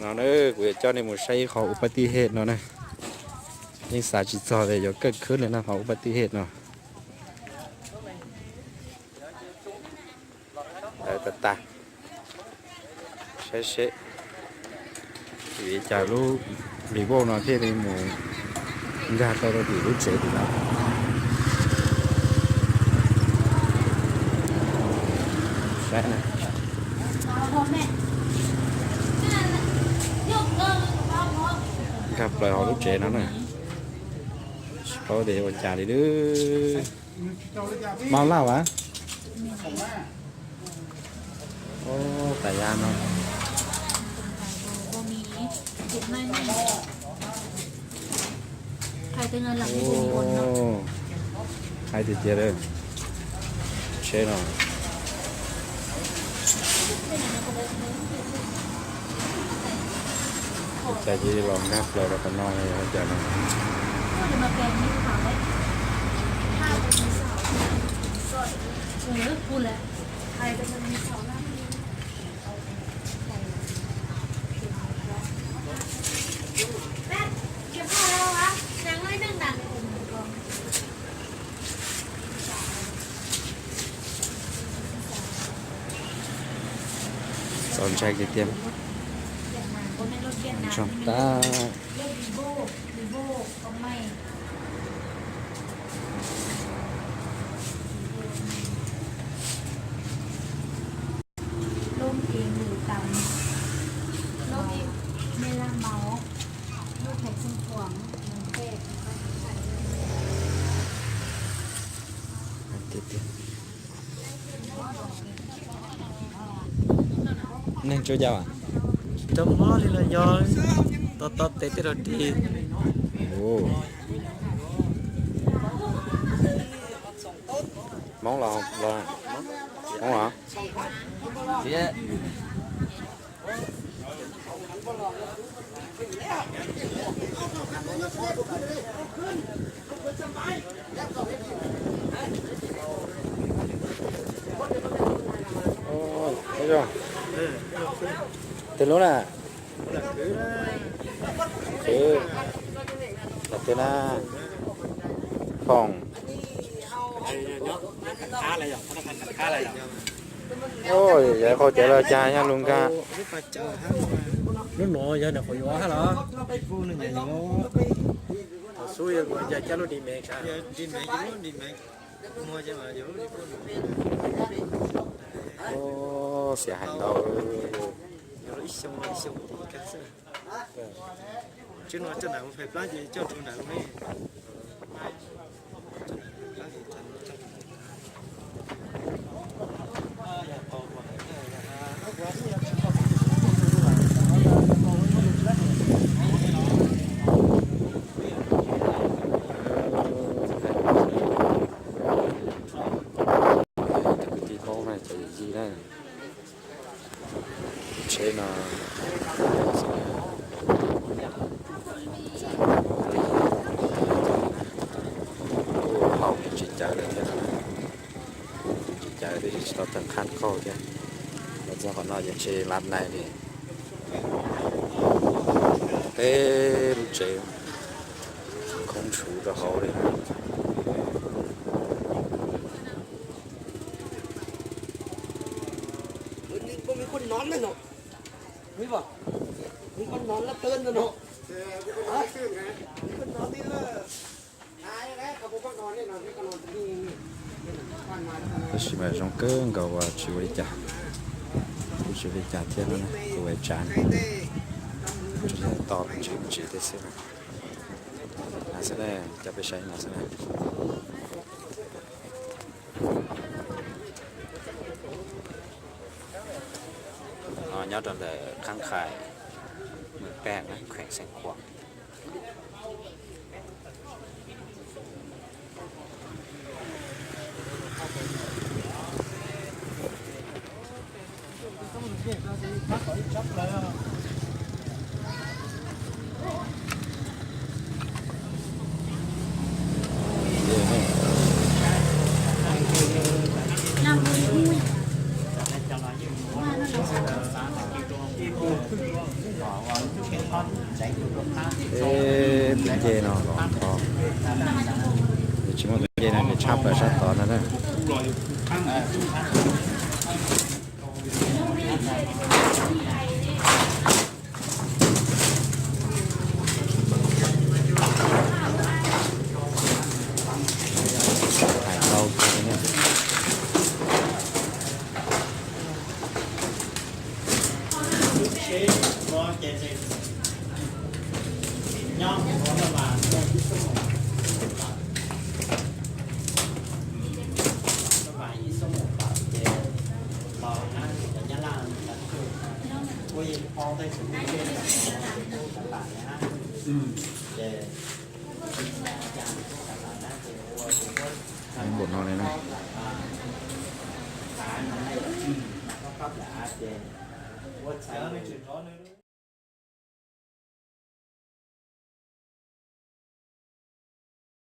No na, kuv yuav coj nej mus saib ib qho ua pab tij hej no na. Yeej xav tsis txog tias yuav kawg khwb li no qhov ua pab tij hej no. Tag tag, saib seb vim li cas lub Revo no thiaj li mus nkag tau rau tim lub tsev tim no. Saib na, nkag plaws hauv lub tsev no na. Tsis paub tias ua cas li lawm. Mau laj as. Tab yam no hais tiag tiag li, tsheb no. Cas cia li los nkag plaws rau qhov no li cas no. Txaus ntshai tiag tiag. Tsoom tab. Neeg tsuas yau, tsis tau mob li los yog tos tos tes tej rau ris. Hmoob los, Hmoob los. Twg lub na? Khwv, los twg na? Foom. Yog qhov tias los cas yog lus nkag. Lub no yog nws qhov yuav hab los? Thaum xub yog yog caj lub di me. Xiam hais ntau. Tsis no coj nram mus pem plab ces coj rau nram ne. Cov kwv tij Hmoob na, cov yawm yij na. Tsheb no haum tsis cawv lawm thiab no. Tsis cawv twb tsis tau tawm qhab qaug thiab. Los txog qhov no ces ntshe lab nais li. Teb lub tsev khoob tshuv rau hauv li. Tab sis mas zoo kawg nkaus uas tsis ua li cas, kuj tsis ua li cas thiab no, kuv ua tsav, tsuas yog tos me ntsis me ntsis thiab xwb na. No xwb na, coj peb saib no xwb na. No nyob rau ntawm Khab Khais, Mws Paj, kheem Xeev Khuam. Tus ncej no los nrho, tsis muaj tus ncej no nws tshab plaws sab tod no na. Npaum no li na.